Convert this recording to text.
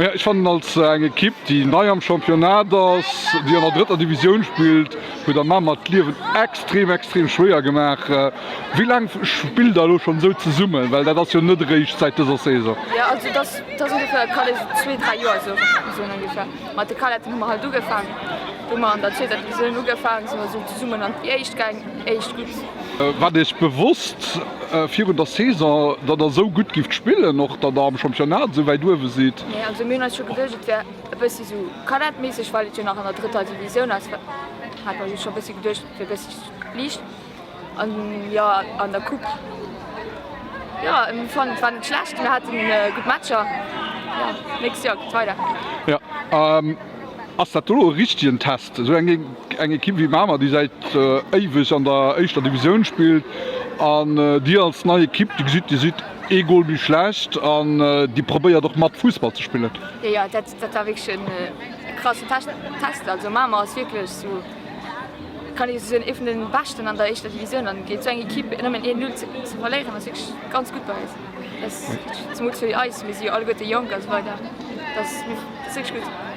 Ech fannen als eng Ekipp, déi nei am Championnat ass, déi an der drëtter Divisioun spillt, hutt der Mamer d'Liewen extrem, extrem schwéier gemaach. Wéi laang spillt der elo schonn esou zesummen? Well dat ass jo net eréischt säit dëser Saison. Jo, also et ass, et ass ongeféier, kann ee sou zwee, dräi Joer esou soen ongeféier. Mat de Cadetten hu mer halt ugefaangen. Do hu mer an der zweeter Divisioun ugefaangen, si mer esou zesummen an déi éischt gaang, éischt gutt. Waart Iech bewosst virun der Saison, datt der esou gutt gifft spillen, och datt der am Championnat esou wäit uewe sidd? Nee, also mir hunn eis scho geduecht, et wär e bëssi sou Cadet-méisseg, well et jo nach an der drëtter Divisioun ass, hat mer jo scho e bëssi geduecht, et wär e bëssi liicht. An jo, an der Coupe, jo, mir fannen, et war net schlecht, mir haten gutt Matcher. Jo, nächst Joer geet weider. Jo. Ass dat do elo e richtegen Test? Esou eng eng Ekipp wéi Mamer, déi säit éiweg an der éischter Divisioun spillt, an dir als nei Ekipp, déi gesitt, dir sidd ee Gol méi schlecht an déi probéiert och mat Fussball ze spillen. Jo, jo, dat dat war wierklech en krassen Test. Also Mamer ass wierklech esou, kann ee soen, ee vun de beschten an der éischter Divisioun an géint esou eng Ekipp nëmmen 1, 0 ze verléieren ass wierklech ganz gutt bei eis. Dat ass zemools fir eis, mir si jo alleguerte jonk a sou weider, dat ass wierklech gutt.